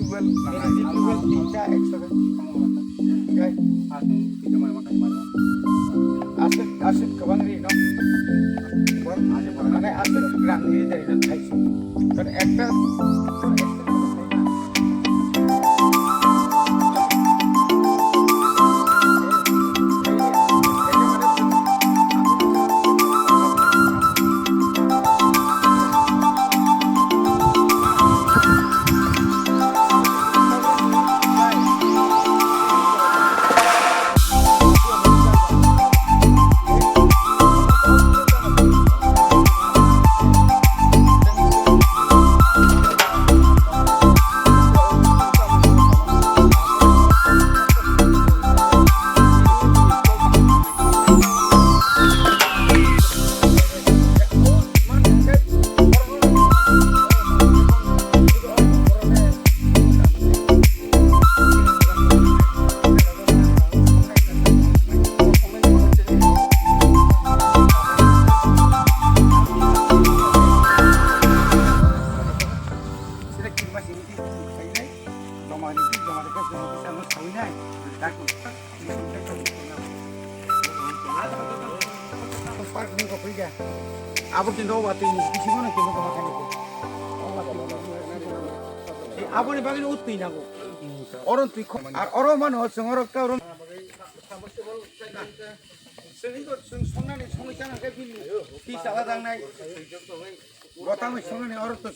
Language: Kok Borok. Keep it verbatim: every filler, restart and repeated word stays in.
Individual tinta ekso ke. Aswk, aswk kwbang ri no. Mane aswk rang ri dai no thaisi. Ekta Abo kintu o watwi ni bisingo no kintu tongma khainai. O watwi ni bisingo. Ei, aboni bagwi no o twi nango. Oro twi kho-, ar oro mano chwng oro ta oro. Chwng hinto chwng songnani songwi chana khe bini twi chala jangnai. Botangwi songnani oro to.